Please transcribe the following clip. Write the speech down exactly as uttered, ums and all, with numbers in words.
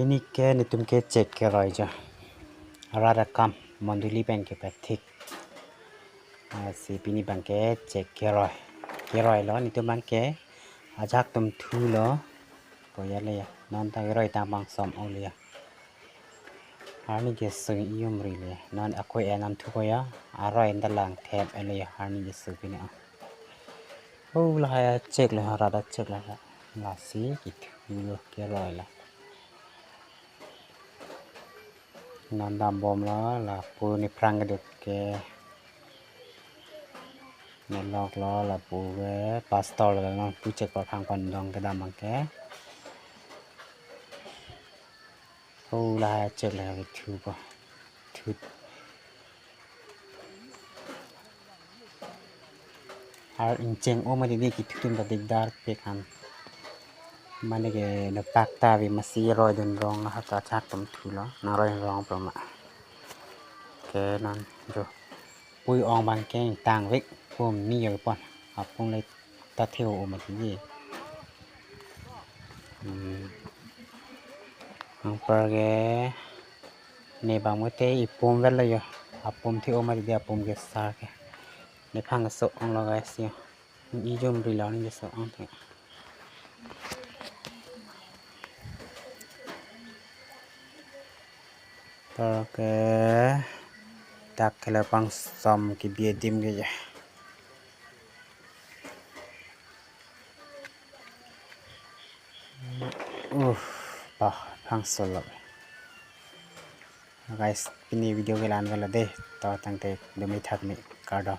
Pini ke netum ke chek keroi jo. Arat akam mondoli pen ke pathik. Ah, si pini abang ke chek keroi. Keroi lo netum abang ke ajak atum thulo. Koya le ya. Non ta keroi ta abang som o le ya. Arni ke sung iyum ri le. Non ako enam thu koya. Aroi enda lang thep ele ya. Arni ke sung pini ah. Oh, lahai achek le, arat achek le. Lasi kethulo keroi la. Non dambomlo, lapu nephrang keduk ke. Neloklo, lapu ke pastor lo, non pu chek aphrang pandong kedam abang ke. Oh, lahai achek le, kethupo. Thu. Ar ingcheng o mati di kethu atum ta dikdar pek han. Mane ke nepak ta ave masi roi dun rong ha ta ajak atum thulo. Nang roi rong pro ma. Ke non jo. Pui ong abang ke tangvek pum ni yo pon. Apum le ta theo o mati di. Hmm. Anpar ke ne abang mate ipum vel lo yo. Apum theo mati di apum ke sar ke. Nephrang so-ong lo guys yo. Ijum ri lo ni so-ong the. To ke dak ke la pangsom kebi adim ke ya. Uh, pa pangso lo. Guys, pini video ke la-an avelo de. To tangte dumi thak ni kardom.